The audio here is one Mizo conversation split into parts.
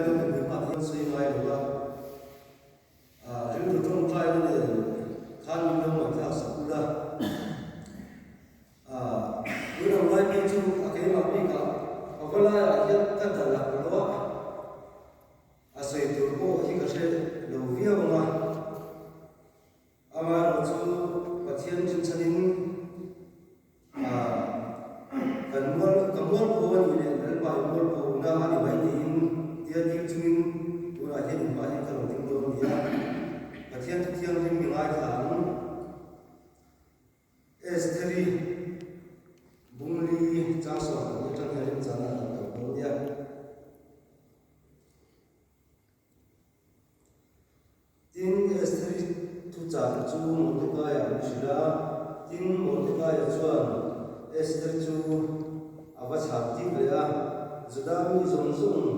ngai lo mipui hma hian sawi ngai lo a, rilru tawngtaina nen khan min lo ngaihthlak sak ula. Tun ang lai phei chu a keimah bikah a va laiah hian ka dal a lo a, a sawi tur pawh hi ka hre lo viau ang a. Amaherawh chu Pathian rinchhanin kan mual ka mualpho a nih leh Lalpa i mualpho na a ni mai tiin tia dil chungin tunah hian inhmah hian ka lo ding dawn a ni a, Pathian thu thianghlim mi ngaithla ang. Estheri Bungli chang 12 atang hian remchana a kan kal dawn nia. Tin, Estheri thuchah chu Mordekaia an hrilh a, tin, Mordekaia chuan Esther chu a va chhak tir leh a, Juda mi zawng zawng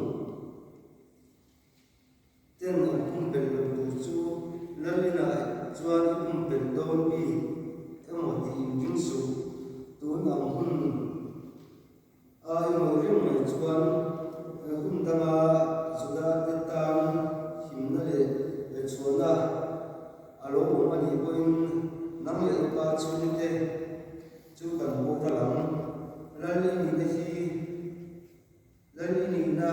ten an pumpelh lo tur chu lal inah chuan i pumpelh dawn bik emaw tih inring suh, tun ang hun A i ngawih reng mai chuan hun danga Juda te tan himna leh chhuahna a lo awm a nih pawhin nang leh i pa chhungte chu kan boral ang. Lal i nihna hi Lal i nihna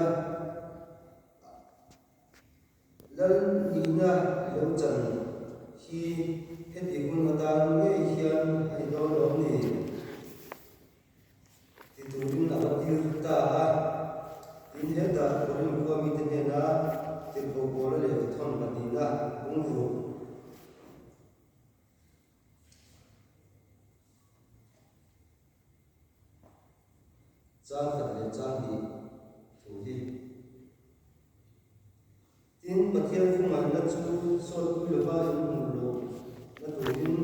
Lal nihna i lo chan hi heti hun atan ngei hian a ni dawn lo ni? Ti turin a va tir ta a. Tin, hetah Korin khua mite hnena tirhkoh Paula lehkhathawn pahnihna bungruk chang khat leh chang hnih thu hi. Tin, Pathian khawngaihtna chu sawtpui lova in hmuh loh na turin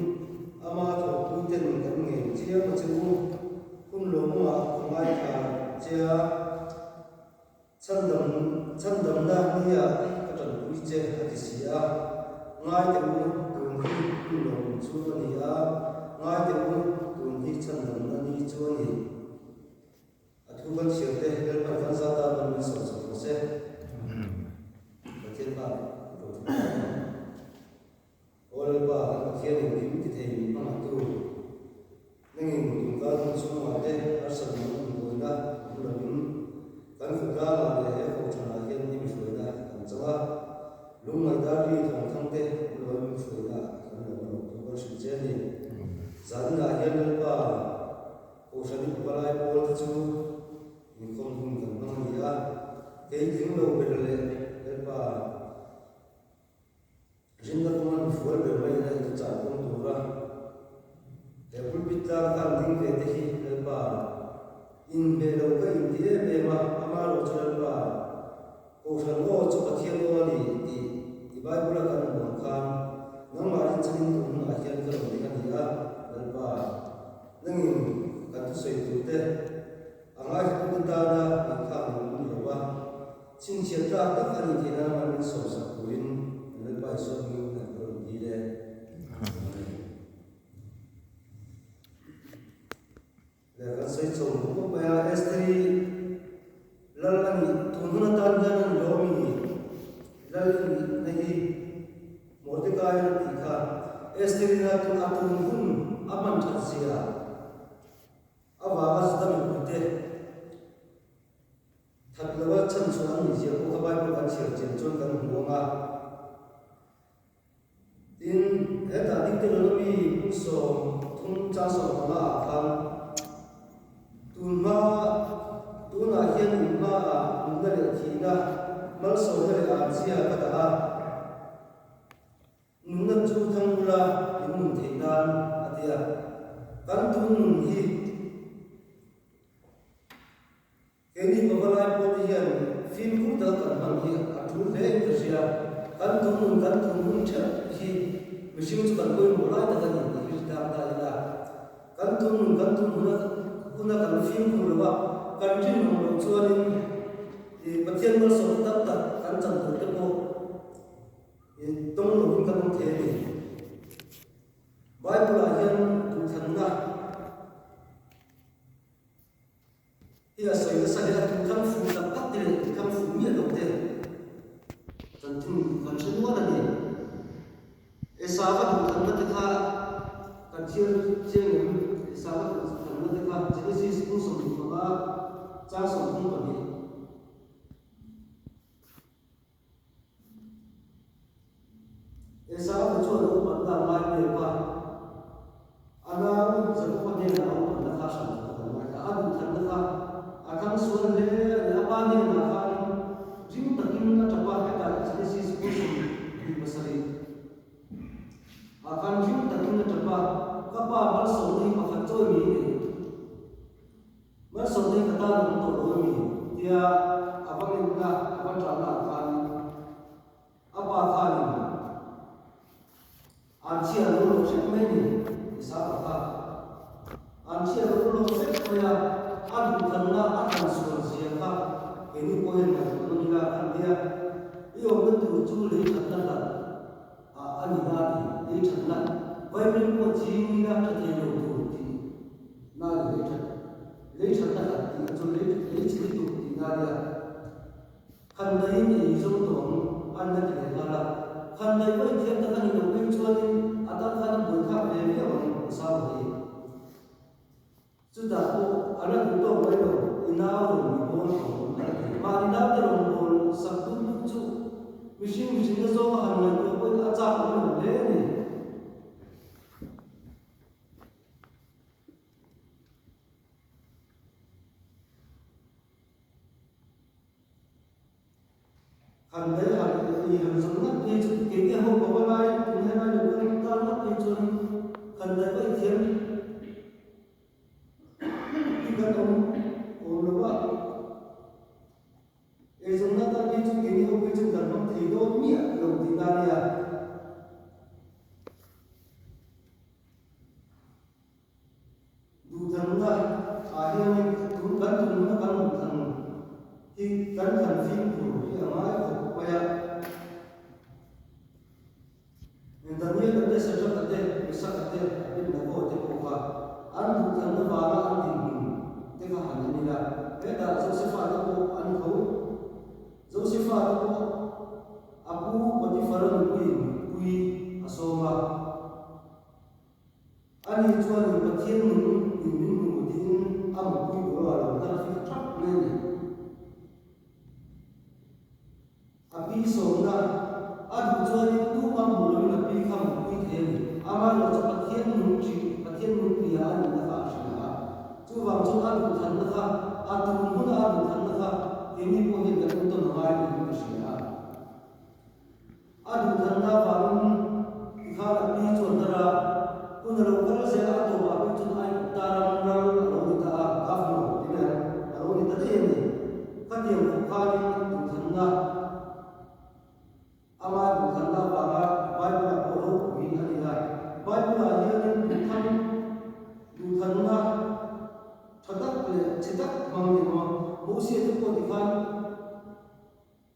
ama thawkpuiten kan ngen chiam a che u. Hun lawmawmah ka ngaithla che a, chhandam chhandamna nia ka tanpui che a ti si a. Ngai teh u, tun hi hun lawmawm chu a ni a, ngai teh u, tun hi chhandamna ni chu a ni. A thu kan chhiar te Lalpan kan za tan man min sawm sak rawh se. Pathian khan ro thu kan ang. Aw Lalpa kan Pathian in kim ti thei min hmangah tu nangin tun kal hun chhungah te harsat man an buaina awm lovin kan khawtlangah leh he kohhranah hian i mi hruaina kan chang a, lungngaih ri thawngthang te awm lovin min hruaina kan lo a lo thu kan hrilh che a ni. Zaninah hian Lalpa Kohhran i palai pawl te chu inkhawm hun kan hmang a ni a, kei tling lo ber leh Lalpa rinna kawnga mifual ber mai ina intuchah pawm tura he pulpit tlang khan ding ve te hi Lalpa inhmeh lo ka inti em em a, amaherawh chu Lalpa Kohhran aw chu Pathian aw a ni tih i Bible-a kan hmuh ang khan nangmah rinchhanin tun hunah hian ka rawn ding a ni a, Lalpa, nangin kan thusawi turte a ngaithlatute tana ngaihthlak nuam a ni lo a, chhinchhiah tlak tak a nih theih nan mal min sawmsak turin kan Lalpa Isua hmingin kan rawn dil e. Amen. Leh kan sawi chho hmu khawp mai a, Estheri lal a nih tun hun atan hian a ni lo ami lal i nihna hi Mordecai a tih kha Estheri na tun a tun hun a hman that zia avanga Juda mipuite that lova chhanchhuah an nih zia pawh kha Bible kan chhiar chian chuan kan hmu ang a. Tin, hetah Deuteronomy bung 30 chang 15 ah khan tun hma tunah hian in hmaah nunna leh thihna, malsawmna leh anzia ka dah a, nunna chu thang ula in nun theih nan a ti a. Kan tun nun hi Keini pavalai pawh te hian fimkhur taka kan hman hi a tul hle in ka hria. Kan tun nun kan tun hun theuh hi mihring chu kan pawimawh lai tak a ni tih hi hre tak ta ila. Kan tun nun kan tun huna huna kan fimkhur lo a, kan rinawm loh chuanin Pathian malsawmna tam tak kan chan tur te pawh tawng lovin kan awm thei a ni. Bible-ah hian duhthlanna. Hi a sawi nasa hle a, duhthlang fuh tak tak te leh duhthlang fuh miah lo te. Tia a va ngenna, a va ṭahna ah khanin a pa khanin an chhia lo lo hrep mai ni, Isaka kha an chhia lo lo hrep mai a, a duhthanna a thlan sual zia kha keini pawh hian ngaihtuah nawn ila kan tia, i awmna tur chu lei ṭhatna hlat ah a ni na ti, lei ṭhatna vaimim pawh ching ila ṭha thei lo tur tih na a ni lei ṭhat. Lei thatna khat tih kha chu lei lei chi lutuk tihna a nia. Khandaiin ei zawng tawh ang an la ti leh nghal a. Khandai pawh inthiam tak a ni loh phei chuanin a tan khan a buaithlak ve viau ang a sau hi. Chutah pawh a la duh tawk mai lo, i nau rawn mi bawl tawh ang a la ti. Mahni naute rawn bawl sak dut dut chu mihring mihrinna zawnga han ngaihtuah pawhin a chak awm lo hle a ni. Han dai han i han zawm ngat phei chu keini ho bawk a lai tun helai lo kal tan ngat phei chuan han dai vaih thiam hi kan awm awm lo a. Eizawnna tan phei chu keini ho phei chuan kan hmang thei dawn miah lo tihna a nia. Duhthanna ah hianin tun kan tum huna kan duhthan hi kan thlan fimkhur hi a ngai khawp mai a. Daniel-a te, Shadrach-a te, Meshach-a te, Abednego-a te pawh kha an duhthanna vanga an dinhmun te kha han en ila, hetah Joseph-a te pawh an tho. Joseph-a te pawh a pu Potiphar-a nupuiin pui a sawm a. Ani chuanin Pathian nung in min hmu tiin a mutpui bawlh a lo hnar fik thap mai a ni. A pi sawmna a duh chuanin tumah hmuh loin a pi kha mutpui thei a ni. Amaherawh chu Pathian nung ṭih, Pathian nung bia a nihna kha a hria a. Chuvang chuan a duhthanna kha, a tum huna a duhthanna kha keini pawh hian kan entawn a ngai niin ka hria a. A duhthanna avangin tikhan a pi chuan dar a, hun a lo kal zel a, a tawpah pawh chuan Aigupta ram ral a lo ni ta a, governor ti mai ang, a lo ni ta daih a ni. Khatiang khawp khanin duhthanna, ama duhthanna avanga Bible-ah pawh ropui a ni a. Bible-ah hianin duhthang, duhthanna tha tak leh chhe tak hmang ni awm a, Mosia te pawh tikhan,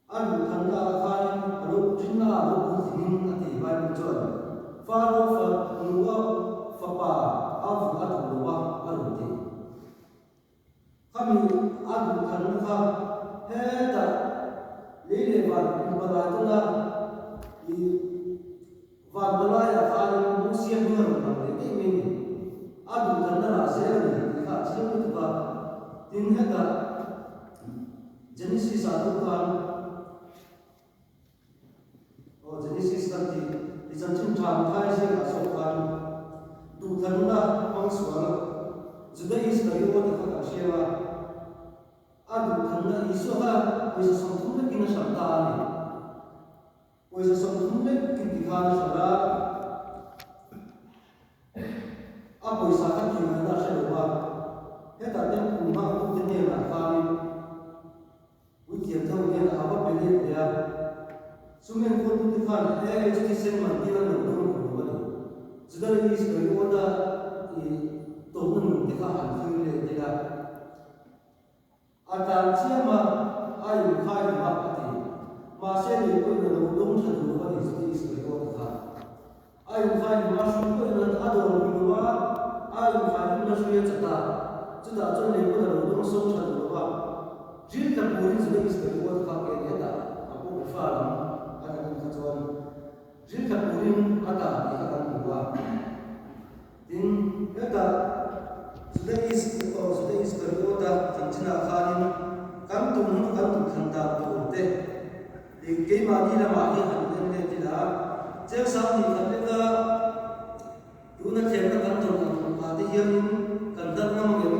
A duhthanna ah khanin a lo rinna ah lo puitlingin a ti. Bible chuan, Faro fa nu a fapa a vuh a duh lo a, a rawn ti. Khami a duhthanna kha hetah lei leh van inpalai tawna i van palaiah khanin Mosia hming a rawn lang leh daih mai ni. A duhthanna rah zel a ni tih kha a chiang lutuk a. Tin, hetah. Genesis ah pawh khan aw Genesis kan tih i chanchin tha Mathai ziakah zawk khan duhthanna hmang sual Juda Iskariota kha kan hriang a, a duhthanna Isua kha pawisa 30 lekin a hralh ta a ni. Pawisa 30 lek inti khan a hralh a, A pawisa kha tih ngaihna a hre lo a, hetah ten kum nghaktu te hnenah khanin puithiam tho hian a va pe let leh a, sum enkawltu te khan he hei chu thisen man tir an lo dawng duh lo a ni. Juda leh Iskariota i tawpna nun te kha han thlir let ila. A tlan chiam a, a inkhai hlum a, a ti. Mahse, lei pawhin a lo dawng tha duh lo a ni, chuti Iskariota kha. A inkhai hlum a, hrui pawhin a dawr pui lo a, a inkhai hlumna hrui a chat a, chutah chuan lei pawhin a lo dawng sawng tha duh lo a. Ril tla purin chuti Iskariota kha ke leh dah a pawh fa lam a kan en kha chuan ril tla purin a dah tih kha kan hmu a. Tin, hetah Juda Is aw Juda Iskariota chanchinah khanin kan tum huna kan duhthlan dan tur te i keimahni lamah hi han en let ila, cheng sang hnih khat leka tuna thlemna kan dawn ang ah te hianin kan hlat ngam ang em?